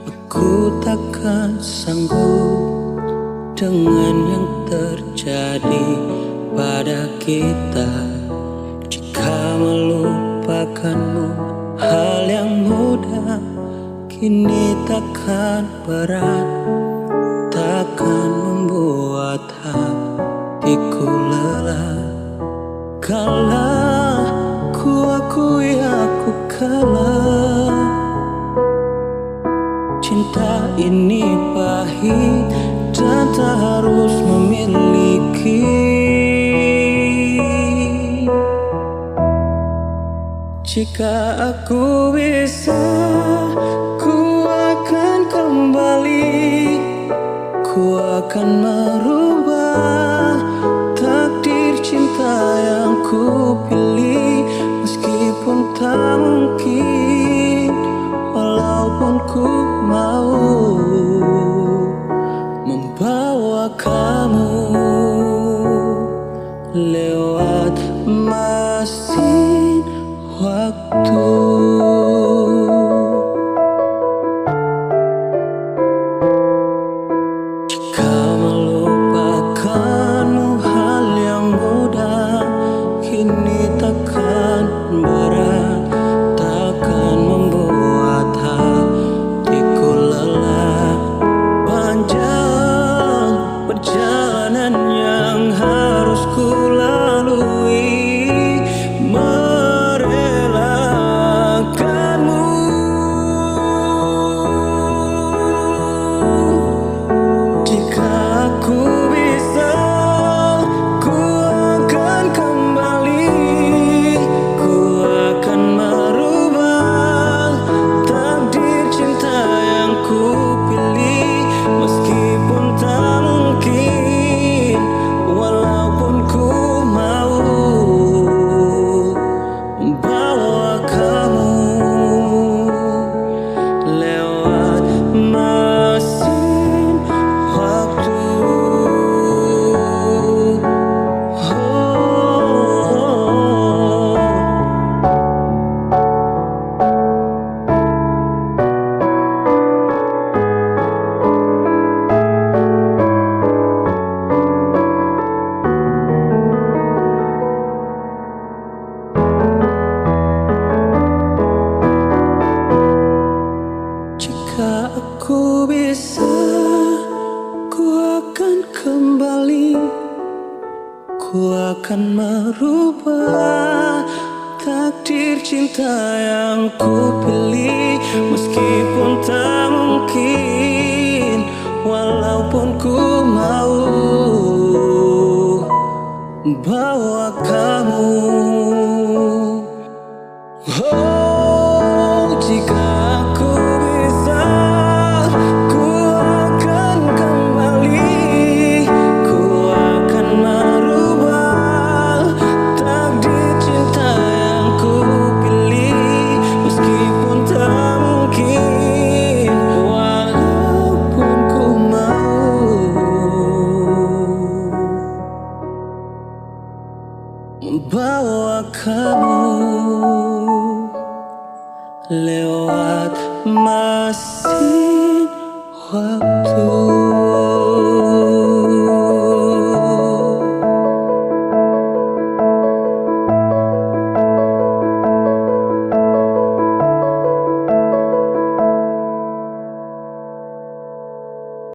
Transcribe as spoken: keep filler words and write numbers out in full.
Aku takkan sanggup dengan yang terjadi pada kita. Jika melupakanmu hal yang mudah, kini takkan berat, takkan membuat hatiku lelah. Kalah, ku akui aku kalah. Cinta ini pahit dan tak harus memiliki. Jika aku bisa, ku akan kembali. Ku akan merubah takdir cinta yang ku pilih, meskipun tak mungkin, walaupun ku mau membawa kamu lewat mesin waktu. Jika melupakanmu hal yang mudah, kini takkan berat, takkan membuat hatiku lelah. Panjang perjalanan yang harus ku lalui, merelakanmu. Jika aku bisa, ku akan kembali, ku akan merubah takdir cinta yang ku pilih, meskipun tak mungkin, walaupun ku mau membawa kamu lewat mesin waktu. Oh. Jika aku bisa, ku akan kembali. Ku akan merubah takdir cinta yang ku pilih, meskipun tak mungkin, walaupun ku mau bawa kamu. Oh, jika aku bisa, ku akan kembali, ku akan merubah takdir cinta yang ku pilih, meskipun tak mungkin, walaupun ku mau membawa kamu lewat mesin waktu.